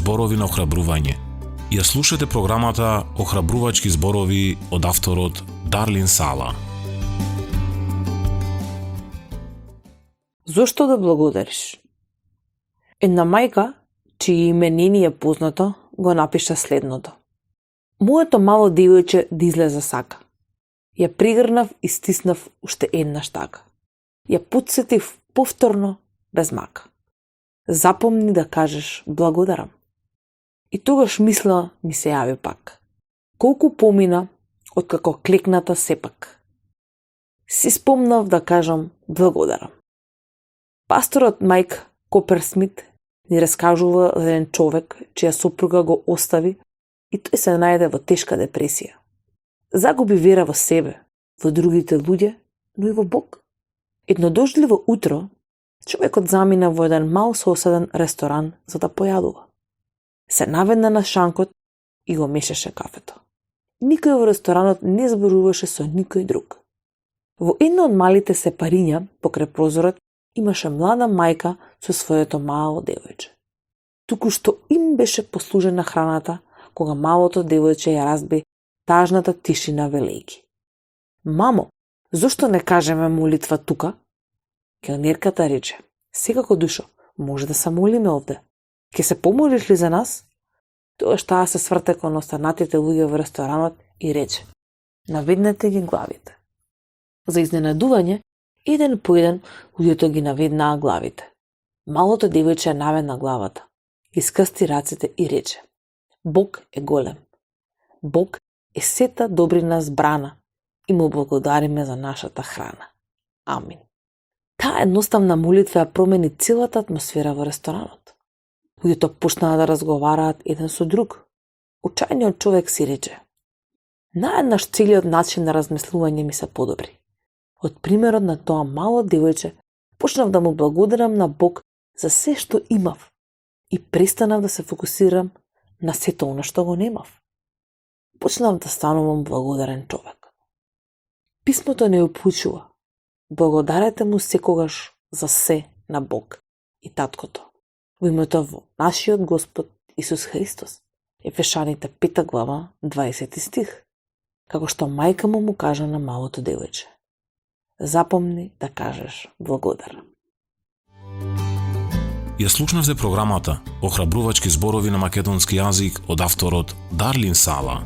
зборови на охрабрување. Ја слушате програмата Охрабрувачки зборови од авторот Дарлин Сала. Зошто да благодариш? Една мајка, чие име не ни е познато, го напиша следното. Моето мало девојче да излезе сака. Ја пригрнав и стиснав уште еднаш така. Ја потсетив повторно без мака. Запомни да кажеш благодарам. И тогаш мисла ми се јави пак. Колку помина откако клекната сепак. Си спомнав да кажам благодарам. Пасторот Майк Коперсмит ни раскажува за еден човек чија сопруга го остави и тој се најде во тешка депресија. Загуби вера во себе, во другите луѓе, но и во Бог. Еднодождливо утро, човекот замина во еден мал соседен ресторан за да појадува. Се наведна на шанкот и го мешаше кафето. Никој во ресторанот не зборуваше со никој друг. Во едно од малите сепариња покрај прозорот имаше млада мајка со своето мало девојче. Туку што им беше послужена храната, кога малото девојче ја разби тажната тишина велејки. Мамо, зошто не кажеме молитва тука? Келнерката рече, секако душо, може да се молиме овде. Ке се помолиш ли за нас? Тогаш таа се сврте кон останатите луѓе во ресторанот и рече, наведнете ги главите. За изненадување, еден по еден луѓето ги наведнаа главите. Малото девојче наведна главата, искрсти рацете и рече, Бог е голем. Бог е сета добрина збрана и му благодариме за нашата храна. Амин. Таа едноставна молитва ја промени целата атмосфера во ресторанот. Луѓето почнаа да разговараат еден со друг. Очајниот човек си рече, наеднаш целиот начин на размислување ми се подобри. Од примерот на тоа мало девојче, почнав да му благодарам на Бог за се што имав и престанав да се фокусирам на сето оно што го немав. Почнав да станувам благодарен човек. Писмото не упучува. Благодарете му секогаш за се на Бог и Таткото. Во името во нашиот Господ Исус Христос. Ефешаните 5 глава 20 стих. Како што мајка му кажа на малото девојче. Запомни да кажеш благодарам. Ја слушнавте програмата Охрабрувачки зборови на македонски јазик од авторот Дарлин Сала.